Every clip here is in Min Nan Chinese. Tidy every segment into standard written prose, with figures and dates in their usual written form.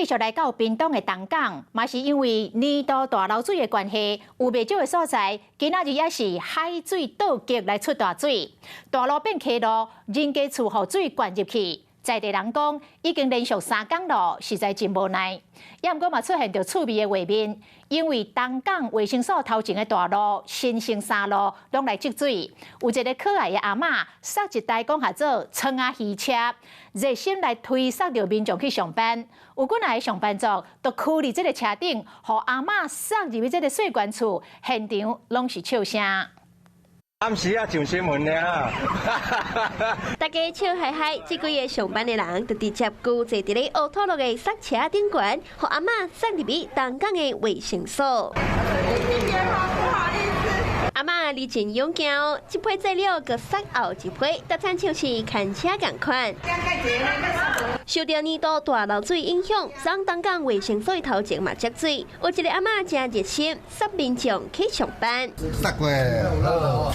續來到屏東的東港，嘛是因為年度大漏水的關係，有袂少的所在，今仔日也是海水倒激來出大水，大路變溪路，人家厝予水灌入去。在地人講，已經連續3工咯，實在真無奈。也毋過嘛出現著趣味的畫面，因為東港衛生所頭前的大路新生三路攏來積水，有一個可愛的阿嬤，捒一台講號做倉仔魚車，熱心來推捒著民眾去上班。有幾若个上班族都趺佇這个車頂，予阿嬤捒入去這个細懸厝，現場攏是笑聲。暗時啊上新聞爾。大家笑嗨嗨，這幾个上班的人就直接孤坐佇咧烏土路的捒車頂懸，予阿嬤捒入去東港的衛生所。阿嬤你真勇敢哦，一批載了，閣捒後一批，逐親像是牽車仝款。受著年度大漏水影響，昨東港衛生所頭前嘛積水，有一个阿嬤誠熱心，捒民眾去上班。捒過好。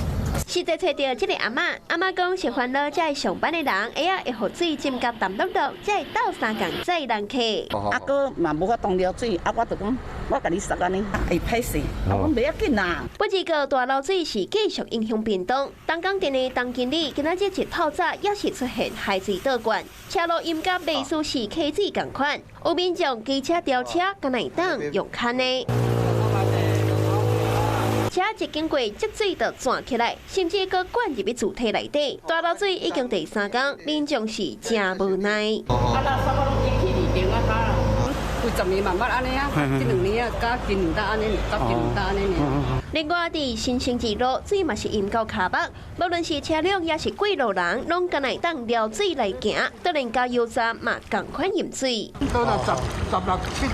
實際揣著這个阿嬤，阿嬤講是煩惱遮上班的人，會仔會予水浸甲澹漉漉，才會鬥相共載人客。啊，閣嘛無法度撩水，啊，我就講我共你捒按呢，會歹勢，啊，講袂要緊啦。不這个大漏水是繼續影響屏東，東港鎮的東經里今仔日一透早也是出現海水倒灌，車路淹甲袂輸是溪水仝款，有民眾騎車吊車，敢若會當用牽的。車一經過積水就轉起來，甚至閣灌入去厝體內底。大漏水已經第三工，民眾是誠無奈。啊，垃圾攏淹去裡頂啊，幾十年嘛捌按呢啊，這2年啊，佮今年才按呢，佮今年才按呢爾。另外，佇新生二路水嘛是淹到跤目，無論是車輛抑是過路人，攏敢若會當撩水來行，都連加油站嘛仝款淹水。到了十十六七。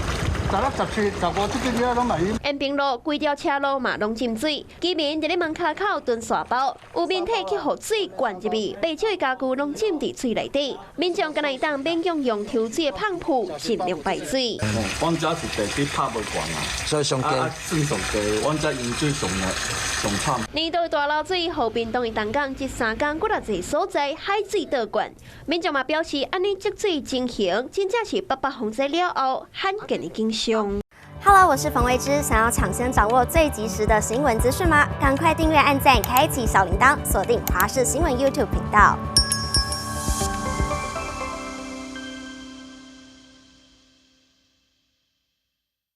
十六、17、15，這個了攏嘛淹。延平路規條車路嘛攏浸水，居民佇咧門跤口囤沙包，有面體去予水灌入去，袂少的家具攏浸佇水內底。民眾敢若會當勉強用抽水的泵浦盡量排水。阮遮是地基拍無懸啊，所以上低，算上低，阮遮淹水上上慘。年度大漏水，予屏東的東港這3工幾若濟所在海水倒灌，民眾嘛表示，按呢積水情形，真正是八八風災了後罕見的景象。 Hello，我是馮維之，想要搶先掌握最及時的新聞資訊嗎？趕快訂閱、按讚、開啟小鈴鐺，鎖定華視新聞 YouTube 頻道。